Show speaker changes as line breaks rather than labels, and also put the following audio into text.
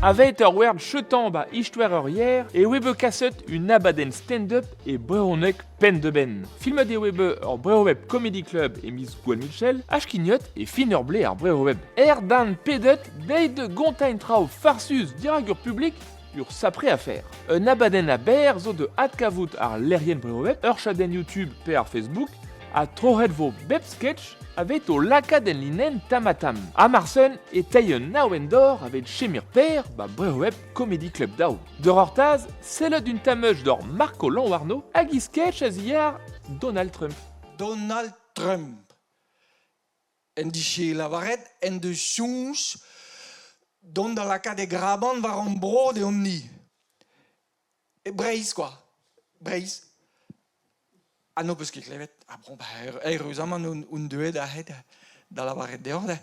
Aveit ur wern chetan ba istoer ur yer e oe bet kaset un abadenn stand-up e brezhoneg penn-da-benn. Filmet eo bet ur Breweb Comedy Club e miz Gwall-Michel ha skignet e fin ur blez ar Breweb. Er dan pedet deit de gontañ traoù farsus dirak ur publik ur sapre afer. Un abadenn a-berr zo de adkavout ar lec'hienn Breweb, ur chadenn YouTube pe ar Facebook, ha troc'het vo bep sketch aveit o lakaat en linenn tamm-ha-tamm. Ha marsen e tey un awen d'or aveit Chemir Per ba Breweb Comedy Club daou. D'ur hortaz, sellet un tammeuch d'or Marco Lanwarno hag e sketch a-ziàr Donald Trump.
Donald Trump en dije lavaret en deus soñj dont da lakaat e graban war hon bro deomp-ni. E Breizh kwa, Breizh. Ha n'ho peus ket klevet? Ah bon, bah, eüruzamant on deuet aze da lavaret deoc'h.